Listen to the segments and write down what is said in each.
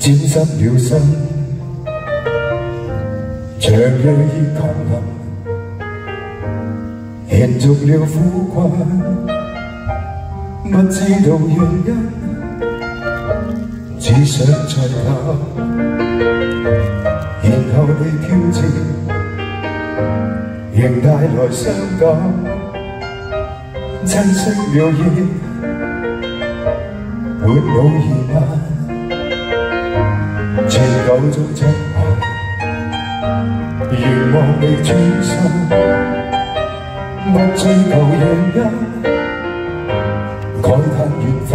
沾濕了身，長夜已降臨，延續了苦困，不知道原因，只想再等，然後你飄至，仍帶來傷感，擠熄了熱，滿腦疑問。纏糾中親愛，凝望你轉身，不追求原因，慨嘆緣分，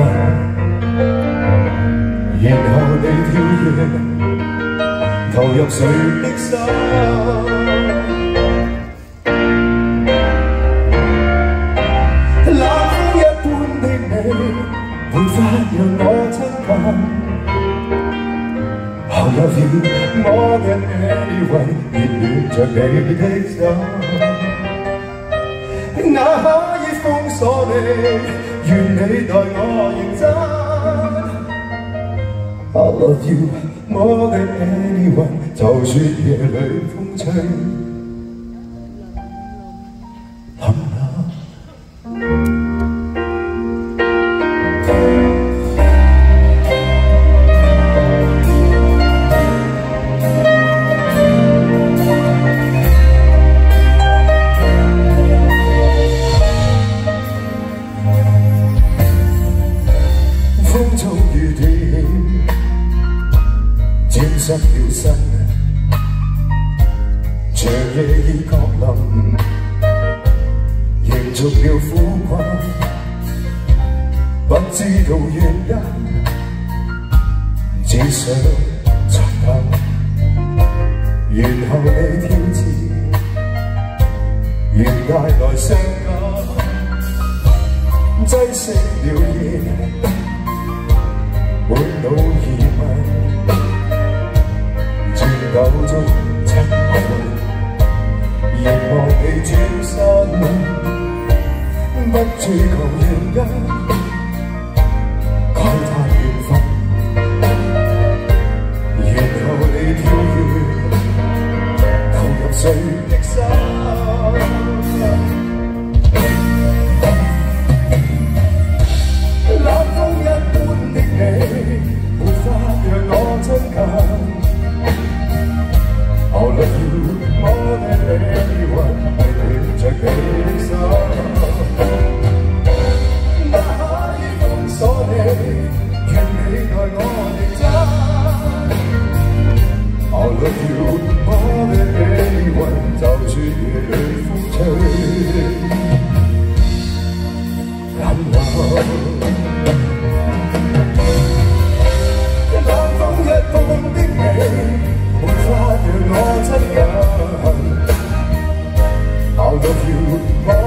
然後你飄遠，投入誰的心？冷風一般的你，沒法讓我親近。I love you more than anyone，熱戀着你的心，哪可以封鎖你？願你待我認真。I love you more than anyone，就算夜裏風吹，冷冷。風中雨點，沾濕了身，長夜已降臨，延續了苦困，不知道原因，只想再等，然後你飄至，仍帶來傷感，擠熄了熱，滿腦疑問，纏糾中親愛，凝望你轉身，不追求原因，慨嘆緣分，然後你飄遠，投入誰的心？冷風一般的你，沒法讓我親近。I love you more than anyone，迷戀着你的心，哪可以封鎖你？願你待我認真。I love you more than anyone，就算夜裏風吹，冷冷。冷風一般的你，沒法讓我親近。I love you more